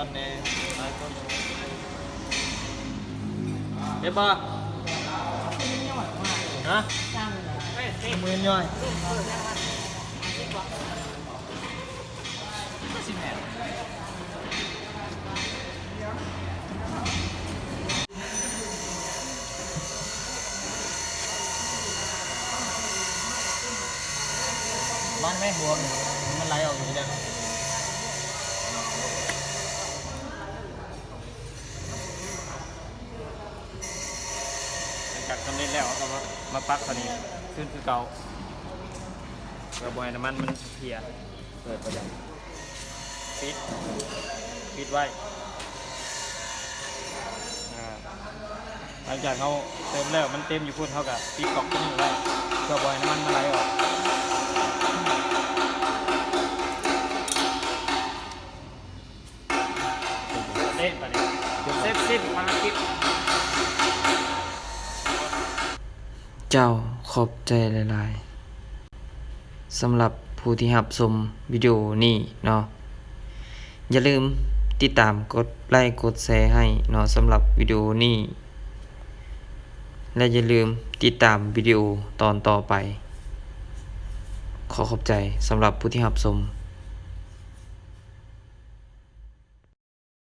ເຫັນບໍ່? ຮະ? ມືຍ່ອຍ. ມັນແມ່ນຫົວ ມັນໄຫຼອອກຢູ່ເດີ. ຫຼັງຈາກສຳເລັດແລ້ວ ເຮົາກໍມາ ມາປັກເທົ່ານີ້ຄືນຄືເກົ່າ ເພື່ອບໍ່ໃຫ້ນ້ຳມັນມັນເພຍ. ເປີດປະຈຳ ປິດ ປິດໄວ້. ອາ ຫຼັງຈາກເຮົາເຕີມແລ້ວ ມັນເຕັມຢູ່ພຸ້ນ ເຮົາກໍປິດກອກຕົວນີ້ໄວ້ ເພື່ອບໍ່ໃຫ້ນ້ຳມັນມັນໄຫຼອອກ. ເສດບາດນີ້ ເສັດສິ້ນພາລະກິດ. ເຈົ້າ ຂອບໃຈຫຼາຍໆ ສຳລັບຜູ້ທີ່ຮັບຊົມວິດີໂອນີ້ເນາະ. ຢ່າລືມຕິດຕາມ ກົດໄລ ກົດແຊໃຫ້ເນາະ ສຳລັບວິດີໂອນີ້ ແລະ ຢ່າລືມຕິດຕາມວິດີໂອຕອນຕໍ່ໄປ. ຂໍຂອບໃຈສຳລັບຜູ້ທີ່ຮັບຊົມ.